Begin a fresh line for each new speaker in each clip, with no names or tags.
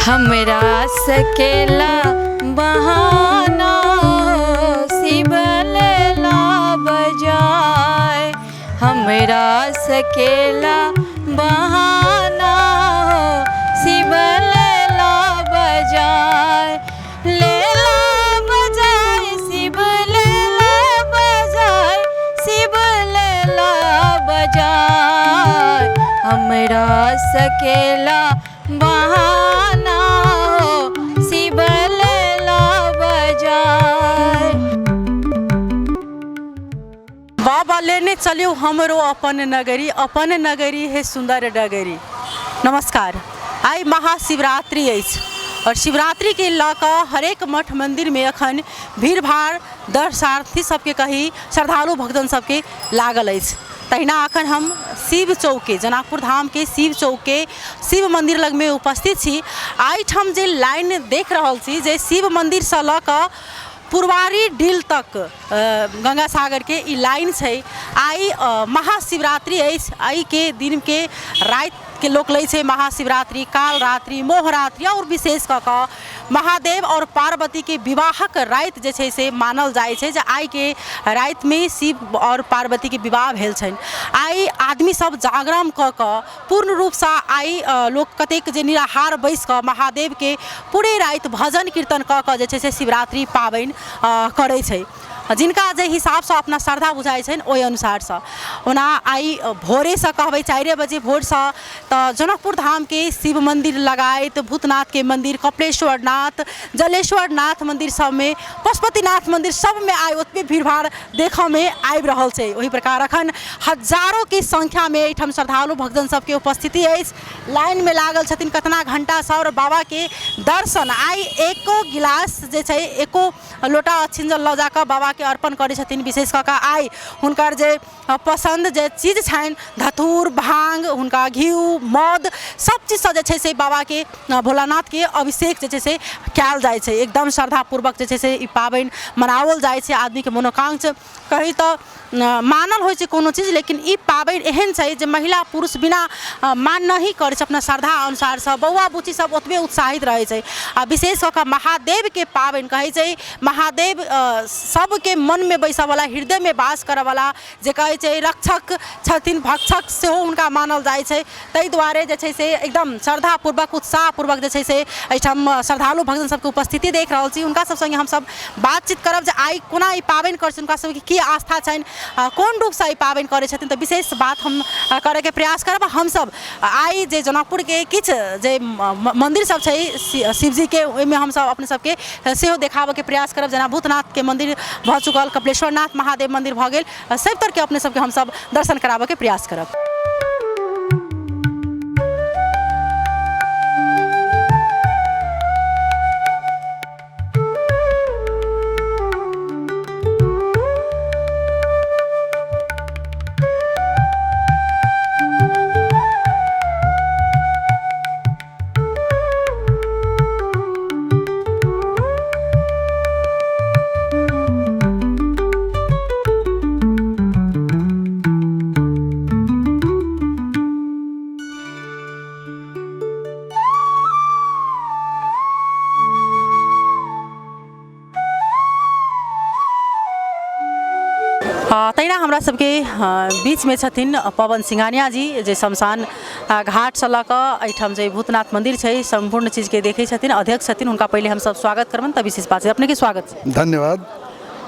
हमरा सकेला बहाना शिव लेला बजाय, हमरा सकेला बहाना शिव लेला बजाय, लेला बजाय शिव लेला बजाय, शिव लेला बजाय, हमरा सकेला बहाना शिव लेला बजाय।
बाबा लेने चलियो हमरो अपन नगरी, अपन नगरी हे सुंदर डगरी। नमस्कार। आइ महाशिवरात्रि अछि और शिवरात्रि के लऽ कऽ हरेक मठ मंदिर में अखन भीड़ भाड़ दर्शनार्थी सबके कही श्रद्धालु भक्तजन सबके लागल अछि। तहिना अखन हम शिव चौक के जनकपुर धाम के शिव चौक के शिव मंदिर लग में उपस्थित छी। एहिठाम जे लाइन देख रहल छी जे शिव मंदिर से लऽ कऽ पुरवारी डील तक गंगा सागर के ई लाइन छै। आइ महाशिवरात्रि अछि, एहिके दिन के राति के लोक लै छै महाशिवरात्रि, कालरात्रि, मोहरात्रि और विशेष कऽ कऽ महादेव और पार्वती के विवाहक राति जे छै से मानल जाइ छै जे आइ के रातिमे शिव और पार्वती के विवाह भेल छनि। आइ आदमी सब जागरण कऽ कऽ पूर्ण रूपसँ आइ लोक कतेक जे निराहार बैस कऽ महादेव के पूरे राति भजन कीर्तन कऽ कऽ जे छै से शिवरात्रि पाबनि करै छै। जिनका जे हिसाबसँ अपना श्रद्धा बुझाइ छनि ओहि अनुसारसँ। ओना आइ भोरेसँ कहबै 4 बजे भोरसँ तऽ जनकपुर धामके शिव मन्दिर लगाइत भूतनाथके मन्दिर, कपिलेश्वर नाथ, जलेश्वर नाथ मन्दिर सबमे, पशुपतिनाथ मन्दिर सबमे आइ ओतबे भीड़भाड़ देखऽमे आबि रहल छै। ओहि प्रकार अखन हजारोके संख्यामे एहिठाम श्रद्धालु भक्तजन सबके उपस्थिति अछि। लाइनमे लागल छथिन कतना घण्टासँ आओर बाबाके दर्शन आइ एको गिलास जे छै एको लोटा अछिंजल लऽ जाकऽ बाबाके अर्पण करै छथिन। विशेष कऽ कऽ आइ हुनकर जे पसन्द जे चीज छनि धतूर, भाङ्ग, हुनका घिउ, मध सब चीजसँ जे छै से बाबाके भोलानाथके अभिषेक जे छै से कयल जाइ छै। एकदम श्रद्धापूर्वक जे छै से ई पाबनि मनाओल जाइ छै। आदमीके मनोकांक्ष कही तऽ मानल होइ छै कोनो चीज, लेकिन ई पाबनि एहन छै जे महिला पुरुष बिना मान नहि करै छै, अपना श्रद्धा अनुसारसँ बौआ बुच्ची सब ओतबे उत्साहित रहै छै। आ विशेष कऽ कऽ महादेवके पाबनि कहै छै महादेव सबके मनमे बैसऽवला, हृदयमे वास करऽवला जे कहै छै रक्षक छथिन, भक्षक सेहो हुनका मानल जाइ छै। ताहि दुआरे जे छै से एकदम श्रद्धापूर्वक उत्साहपूर्वक जे छै से एहिठाम श्रद्धालु भक्तजन सबके उपस्थिति देख रहल छी। हुनका सब सङ्गे हमसब बातचीत करब जे आइ कोना ई पाबनि करै छथिन, हुनका सबके की आस्था छनि, कोन रूपसँ ई पाबनि करै छथिन। तऽ विशेष बात हम करैके प्रयास करब। हमसब आइ जे जनकपुरके किछु जे मन्दिर सब छै शिवजीके, ओहिमे हमसब अपने सबके सेहो देखाबऽके प्रयास करब। जेना भूतनाथके मन्दिर भऽ चुकल, कपिलेश्वरनाथ महादेव मन्दिर भऽ गेल, सब तरहके अपने सबके हमसब दर्शन कराबऽके प्रयास करब। तहिना हमरा सबके बीचमे छथिन पवन सिंघानिया जी, जे शमशान घाटसँ लऽ कऽ एहिठाम जे भूतनाथ मन्दिर छै सम्पूर्ण चीजके देखै छथिन, अध्यक्ष छथिन। हुनका पहिले हमसब स्वागत करबनि तऽ विशेष बात छै। अपनेके स्वागत छै।
धन्यवाद।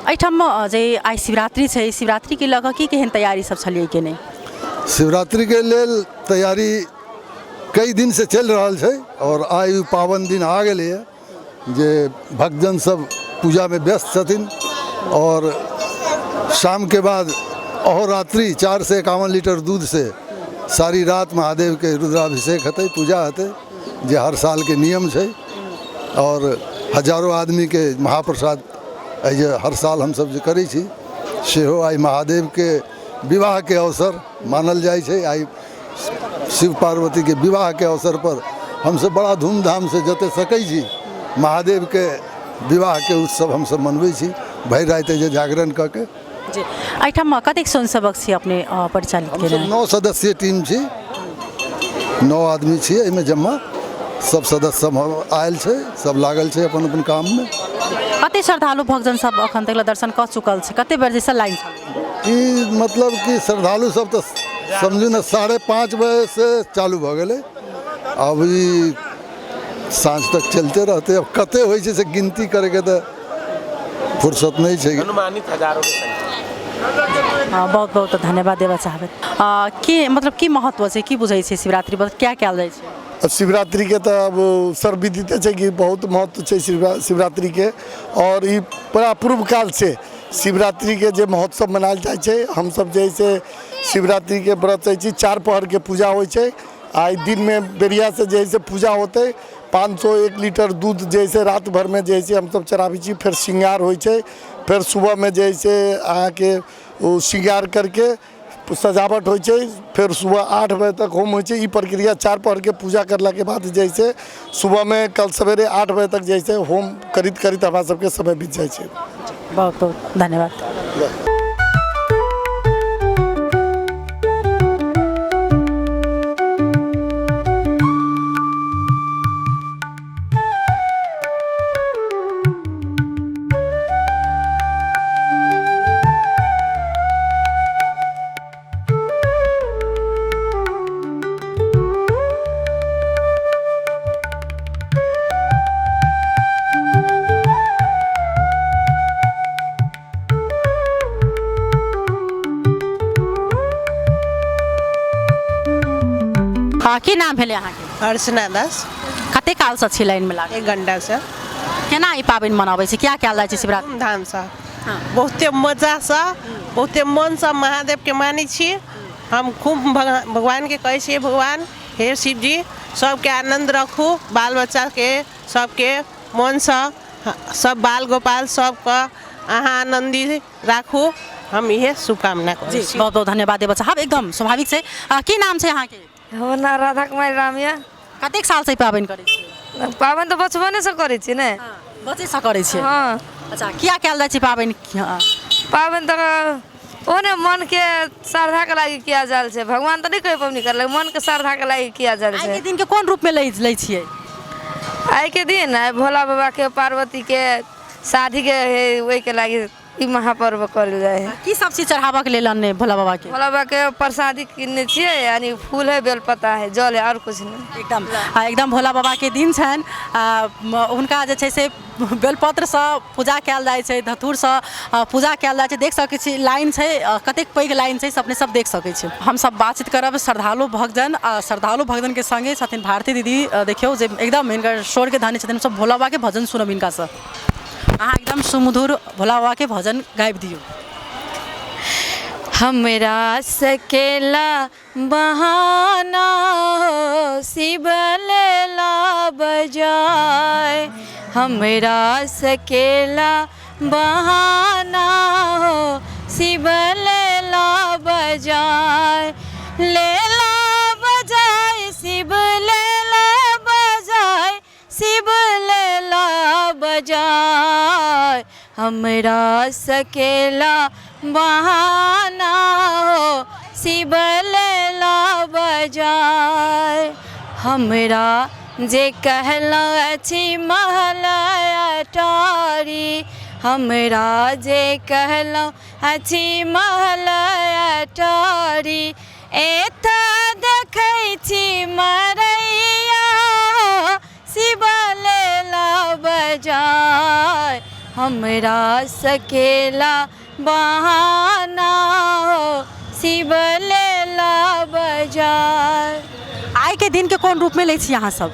एहिठाम जे आइ शिवरात्रि छै, शिवरात्रिके लऽ कऽ की केहन तैयारी सब छलियै कि नहि?
शिवरात्रिके लेल तैयारी कई दिनसँ चलि रहल छै और आइ पावन दिन आ गेलैए जे भक्तजन सब पूजामे व्यस्त छथिन और शामके बाद अहोरात्रि 451 लीटर दूधसँ सारी रात महादेवके रुद्राभिषेक हेतै, पूजा हेतै, जे हर सालके नियम छै। और हजारो आदमीके महाप्रसाद एहि जे हर साल हमसब जे करै छी सेहो आइ महादेवके विवाहके अवसर मानल जाइ छै। आइ शिव पार्वतीके विवाहके अवसरपर हमसब बड़ा धूमधामसँ जते सकै छी महादेवके विवाहके उत्सव हमसब मनबै छी भरि राति जे जागरण कऽ के।
जी, एहिठाम कतेक स्वयंसेवक छी अपने परिचालित
हमसब 9 सदस्यीय टीम छी, 9 आदमी छी एहिमे जमा। सब सदस्य सब आयल छै, सब लागल छै अपन अपन काममे।
कते श्रद्धालु भक्तजन सब अखन तक दर्शन कऽ चुकल छै? कते बेर जैसे लाइन छल?
ई मतलब कि श्रद्धालु सब तऽ समझू ने 5:30 बजेसँ चालू भऽ गेलै, अब ई साँझ तक चलते रहतै। अब कते होइ छै से गिनती करैके तऽ फुर्सत नहि छै।
अनुमानित हजारों के संख्या।
बहुत बहुत धन्यवाद देबऽ चाहबै। की मतलब की महत्व छै, की बुझै छै शिवरात्रि व्रत क्या कयल जाइ छै?
शिवरात्रिके तऽ अब सर्वविदिते छै कि बहुत महत्व छै शिवरात्रिके। और ई पूरा पूर्व कालसँ शिवरात्रिके जे महोत्सव मनायल जाइ छै, हमसब जे है से शिवरात्रिके व्रत रहै छी। 4 पहरके पूजा होइ छै। आइ दिनमे बेरियासँ जे है से पूजा होतै। 501 लीटर दूध जे है से रात भरिमे जे है से हमसब चढ़ाबै छी। फेर श्रृंगार होइ छै, फेर सुबहमे जे है से अहाँके ओ श्रृंगार करके सजावट होइ छै, फेर सुबह 8 बजे तक होम होइ छै। ई प्रक्रिया 4 पहरके पूजा करलाके बाद जे है से सुबहमे कल सवेरे 8 बजे तक जे है से होम करैत करैत हमरा सबके समय बीत जाइ छै।
बहुत बहुत धन्यवाद। की नाम भेलै अहाँके?
अर्चना दास।
कते कालसँ छी लाइनमे लागल?
1 घण्टासँ।
केना ई पाबनि मनाबै छी, क्या कयल जाइ छै शिवरात्रि?
धूमधामसँ, बहुते मजासँ, बहुते मनसँ महादेवके मानै छी हम। खूब भगवानके कहै छियै, भगवान हे शिवजी सबके आनन्द रखू, बाल बच्चाके सबके मनसँ, सब बाल गोपाल सबके अहाँ आनन्दित राखू, हम इहे शुभकामना करै छी।
बहुत बहुत धन्यवाद देबऽ चाहब। एकदम स्वाभाविक छै। की नाम छै अहाँके?
हमर नाम राधा कुमारी राम यऽ।
कतेक सालसँ ई पाबनि करै छी?
पाबनि तऽ बचपनेसँ करै छी ने।
बच्चेसँ करै छियै?
हँ।
अच्छा, किया कयल जाइ छै पाबनि?
पाबनि तऽ ओने मनके श्रद्धाके लागि किया जायल छै। भगवान तऽ नहि कोइ पाबनि करलक, मनके श्रद्धाके लागि किया जायल छै।
आइके दिनके कोन रूपमे लै छियै?
आइके दिन आइ भोला बाबाके पार्वतीके शादीके है, ओहिके लागि ई महापर्व करल जाइ है।
की सब चीज चढ़ाबऽके लेल अनने भोला बाबाके?
भोला बाबाके प्रसादी किनने छियै, यानी फूल है, बेलपत्ता है, जल है, और कुछ नहीं।
एकदम एकदम भोला बाबाके दिन छनि। हुनका जे छै से बेलपत्रसँ पूजा कयल जाइ छै, धतूरसँ पूजा कयल जाइ छै। देख सकै छी लाइन छै, कतेक पैघ लाइन छै, अपने सब देख सकै छी। हमसब बातचीत करब श्रद्धालु भक्तजन। श्रद्धालु भक्तजनके संगे छथिन भारती दीदी। देखियौ जे एकदम हिनकर स्वरके धनी छथिन। हमसब भोला बाबाके भजन सुनब हिनकासँ। अहाँ एकदम सुमधुर भोला बाबाके भजन गाबि दियौ।
हमरा सकेला बहाना हो शिव लेला बजाय, हमरा सकेला बहाना हो शिव लेला बजाय, लेला बजाय शिव लेला बजाय, शिव लेला बजाय, हमरा सकेला बहाना हो शिव लेला बजाय। हमरा जे कहलहुँ अछि महल अटारी, हमरा जे कहलहुँ अछि महल अटारी, एतऽ देखै छी मरैया शिव लेला बजाय, हमरा सकेला बहाना हो शिव लेला बजाय।
आइके दिनके कोन रूपमे लै छी अहाँ सब?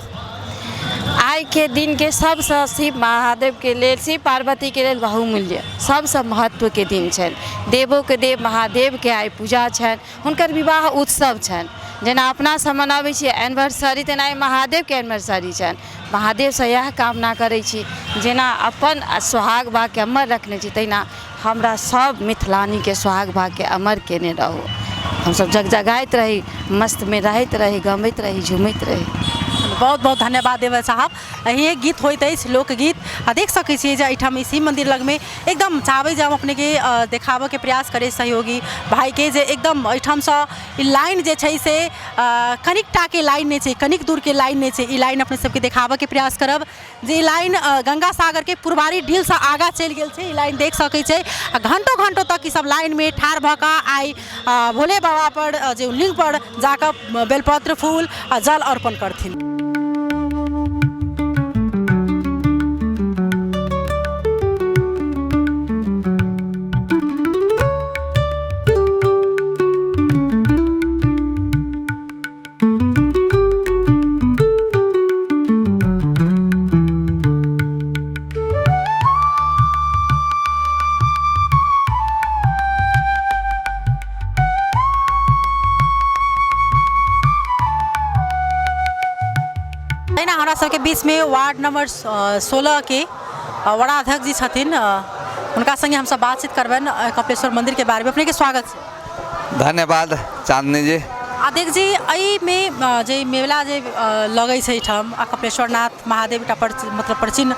आइके दिनके सबसँ शिव महादेवके लेल, शिव पार्वतीके लेल बहुमूल्य सबसँ महत्वके दिन छनि। देवोके देव महादेवके आइ पूजा छनि, हुनकर विवाह उत्सव छनि। जेना अपना सब मनाबै छियै एनिवर्सरी, तेना आइ महादेवके एनिवर्सरी छनि। महादेवसँ इएह कामना करै छी जेना अपन सोहाग भागके अमर रखने छी, तहिना हमरा सब मिथिलानीके सोहाग भागके अमर केने रहू। हमसब जगजगाइत रही, मस्तमे रहैत रही, गमैत रही, झुमैत रही।
बहुत बहुत धन्यवाद देबय चाहब। एहि गीत होइत अछि लोकगीत आ देख सकै छियै जे एहिठाम ई शिव मन्दिर लगमे एकदम चाहबै जे हम अपनेके देखाबऽके प्रयास करै सहयोगी भाइके जे एकदम एहिठामसँ ई लाइन जे छै से कनिक टाके लाइन नहि छै, कनिक दूरके लाइन नहि छै। ई लाइन अपने सबके देखाबऽके प्रयास करब जे ई लाइन गंगा सागरके पुरबारी ढीलसँ आगाँ चलि गेल छै। ई लाइन देख सकै छै आ घंटो घंटो तक ई सब लाइनमे ठाढ़ भऽ कऽ आइ भोले बाबापर जे लिङ्गपर जाकऽ बेलपत्र फूल आ जल अर्पण करथिन। तहिना हमरा सबके बीचमे वार्ड नंबर 16के वडाध्यक्ष जी छथिन, हुनका संगे हमसब बातचीत करबनि कपिलेश्वर मन्दिरके बारेमे। अपनेके स्वागत छै।
धन्यवाद चांदनी जी।
अध्यक्ष जी, एहिमे जे मेला जे लगै छै एहिठाम आ कपिलेश्वर नाथ महादेव एकटा मतलब प्राचीन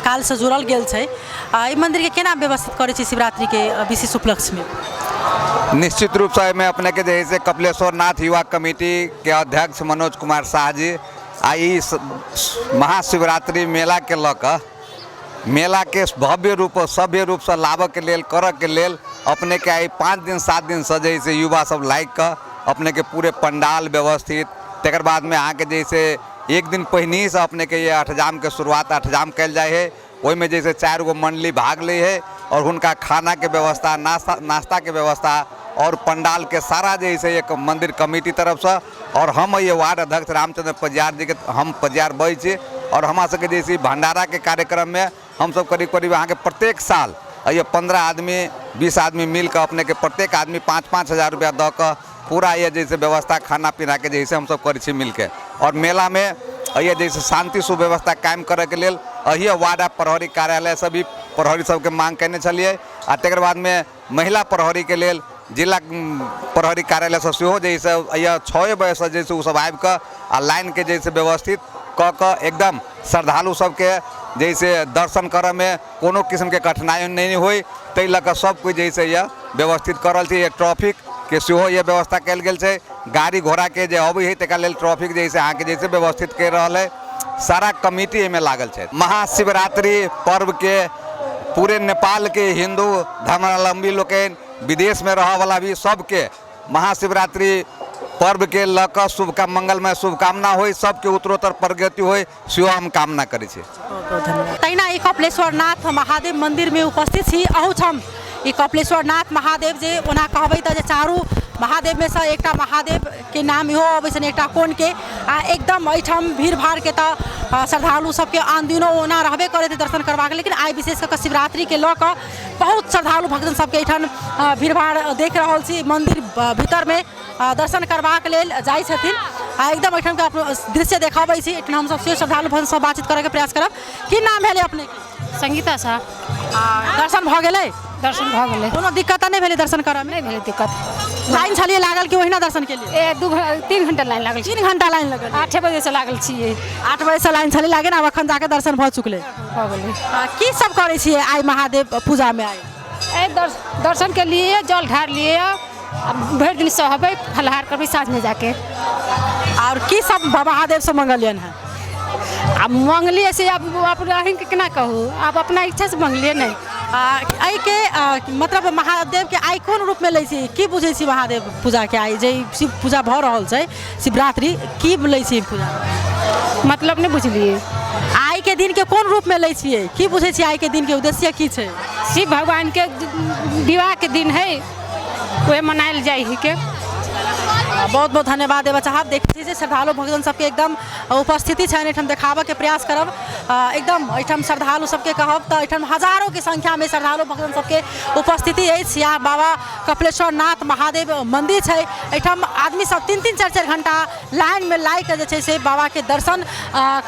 कालसँ जुड़ल गेल छै, एहि मन्दिरके केना व्यवस्थित करै छै शिवरात्रिके विशेष उपलक्ष्यमे?
निश्चित रूपसँ एहिमे अपनेके जे है से कपिलेश्वर नाथ युवा कमिटीके अध्यक्ष मनोज कुमार शाह जी आ ई महाशिवरात्रि मेलाके लऽ कऽ मेलाके भव्य रूप सभ्य रूपसँ लाबऽके लेल करऽके लेल अपनेके आइ 5 दिन 7 दिनसँ जे है से युवा सब लागि कऽ अपनेके पूरे पंडाल व्यवस्थित, तकर बादमे अहाँके जे है से एक दिन पहिनहिसँ अपनेके ये अष्टजामके शुरुआत अष्टजाम कयल जाइ है। ओहिमे जे है से 4 गो मंडली भाग लै है और हुनका खानाके व्यवस्था, नाश्ताके व्यवस्था और पंडालके सारा जे है से एक मंदिर कमिटी तरफसँ और हम ये वार्ड अध्यक्ष रामचंद्र पजियार जी के हम पजियार बजै छी और हमरा सबके जे है भंडाराके कार्यक्रममे हमसब करीब करीब अहाँके प्रत्येक साल ये 15 आदमी 20 आदमी मिलके अपनेके प्रत्येक आदमी 5-5 हजार रुपया दऽ कऽ पूरा ये जैसे व्यवस्था खाना पीनाके जे है हमसब करै छी मिलके। और मेलामे ये जैसे शांति सुव्यवस्था कायम करैके लेल अहिए वार्ड आ प्रहरी कार्यालय से भी प्रहरी सबके मांग केने छलियै आ तकर बादमे महिला प्रहरीके लेल जिला प्रहरी कार्यालयसँ सेहो जे है से 6 बजेसँ जे है ओसब आबिकऽ आ लाइनके जे है व्यवस्थित कऽ कऽ एकदम श्रद्धालु सबके जे है दर्शन करऽमे कोनो किस्मके कठिनाइ नहि होइ ताहि लऽ कऽ सब कोइ जे है से व्यवस्थित कऽ रहल छै। ट्रैफिकके सेहो यह व्यवस्था कयल गेल छै, गाड़ी घोड़ाके जे अबै है तकरा लेल ट्रैफिक जे है से अहाँके जे है व्यवस्थित करि रहल है। सारा कमिटी एहिमे लागल छै। महाशिवरात्रि पर्वके पूरे नेपालके हिंदू धर्मावलंबी लोकनि, विदेशमे रहऽवला भी सबके महाशिवरात्रि पर्वके लऽ कऽ शुभकामना, मंगलमय शुभकामना होइ, सबके उत्तरोत्तर प्रगति होइ, सेहो हम कामना करै छी।
तहिना ई कपिलेश्वर नाथ महादेव मन्दिरमे उपस्थित छी। अहूठाम ई कपिलेश्वर नाथ महादेव जे ओना कहबै तऽ जे चारू महादेवमे सँ एकटा महादेवके नाम इहो अबै छनि एकटा कोनके आ एकदम एहिठाम भीड़ भाड़के तऽ श्रद्धालु सबके आन दिनो ओना रहबे करैत दर्शन करबाक, लेकिन आइ विशेष कऽ कऽ शिवरात्रिके लऽ कऽ बहुत श्रद्धालु भक्तजन सबके एहिठाम भीड़ भाड़ देख रहल छी। मन्दिर भीतरमे दर्शन करबाक लेल जाइ छथिन आ एकदम एहिठामके दृश्य देखाबै छी। एहिठाम हमसब सेहो श्रद्धालु भक्तसँ बातचीत करैके प्रयास करब। की नाम भेलै अपनेके?
संगीता साह।
दर्शन भऽ गेलै?
दर्शन भऽ गेलै।
कोनो दिक्कत तऽ नहि भेलै दर्शन करऽमे?
नहि भेलै दिक्कत।
लाइन छलियै लागल कि ओहिना दर्शन केलियै?
ए 3 घंटा लाइन लागल।
3 घंटा लाइन लगल।
8 बजेसँ लागल छियै।
8 बजेसँ लाइन छलै लागल, आब एखन जाके दर्शन भऽ चुकलै।
भऽ गेलै।
की सब करै छियै आइ महादेव पूजामे? आइ
ए दर्शन के लिए जल ढार लिए, भरि दिन सहबै, फलाहार करबै साँझमे जाके।
और की सब महादेव से मंगलियन है?
आब मंगलियै से आब अपना अहीँके केना कहू, आब अपना इच्छा से मंगलियै नहि।
एहिके मतलब महादेवके आइ कोन रूपमे लै छी, की बुझै छी महादेव पूजाके आइ जे शिव पूजा भऽ रहल छै शिवरात्रि, की लै छी पूजा?
मतलब नहि बुझलियै।
आइके दिनके कोन रूपमे लै छियै, की बुझै छियै आइके दिनके उद्देश्य की छै?
शिव भगवानके विवाहके दिन है, वह मनायल जाइ है के।
बहुत बहुत धन्यवाद देबऽ चाहब। देखै छी जे श्रद्धालु भक्तजन सबके एकदम उपस्थिति छनि एहिठाम, देखाबऽके प्रयास करब। एकदम एहिठाम श्रद्धालु सबके कहब तऽ एहिठाम हजारोके संख्यामे श्रद्धालु भक्तजन सबके उपस्थिति अछि। या बाबा कपिलेश्वर नाथ महादेव मन्दिर छै, एहिठाम आदमी सब 3-3 4-4 घंटा लाइनमे लागि कऽ जे छै से बाबाके दर्शन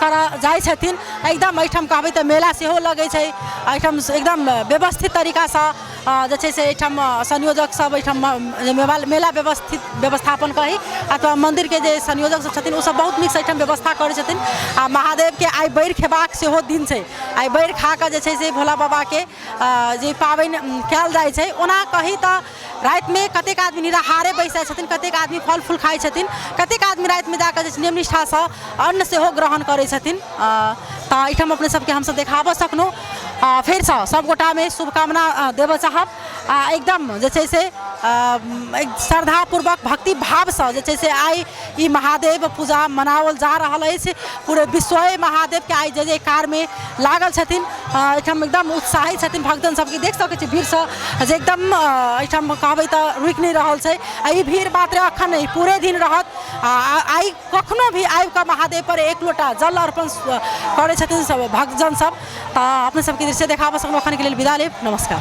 करऽ जाइ छथिन। एकदम एहिठाम कहबै तऽ मेला सेहो लगै छै, एहिठाम एकदम व्यवस्थित तरीकासँ जे छै से एहिठाम संयोजक सब एहिठाम जे मेला व्यवस्थित व्यवस्थापन कही अथवा मन्दिरके जे संयोजक सब छथिन ओसब बहुत नीकसँ एहिठाम व्यवस्था करै छथिन। आ महादेवके आइ बैर खेबाक सेहो दिन छै। आइ बैर खा कऽ जे छै से भोला बाबाके जे पाबनि कयल जाइ छै। ओना कही तऽ रातिमे कतेक आदमी निराहारे बैस जाइ छथिन, कतेक आदमी फल फूल खाइ छथिन, कतेक आदमी रातिमे जाकऽ जे छै नियम निष्ठासँ अन्न सेहो ग्रहण करै छथिन। तऽ एहिठाम अपने सबके हमसब देखाबऽ सकलहुँ। फेरसँ सबगोटामे शुभकामना देबऽ चाहब आ एकदम जे छै से श्रद्धापूर्वक भक्ति भावसँ जे छै से आइ ई महादेव पूजा मनाओल जा रहल अछि। पूरे विश्वे महादेवके आइ जय जयकारमे लागल छथिन। एहिठाम एकदम उत्साहित छथिन भक्तजन सबके। देख सकै छी भीड़सँ जे एकदम एहिठाम कहबै तऽ रुकि नहि रहल छै। आ ई भीड़ मात्र एखन नहि, पूरे दिन रहत। आ आइ कखनो भी आबि कऽ महादेव पर एक लोटा जल अर्पण करै छथिन सब भक्तजन सब। तऽ अपने सबके दृश्य देखाबऽ सकलहुँ। एखनके लेल विदा लेब, नमस्कार।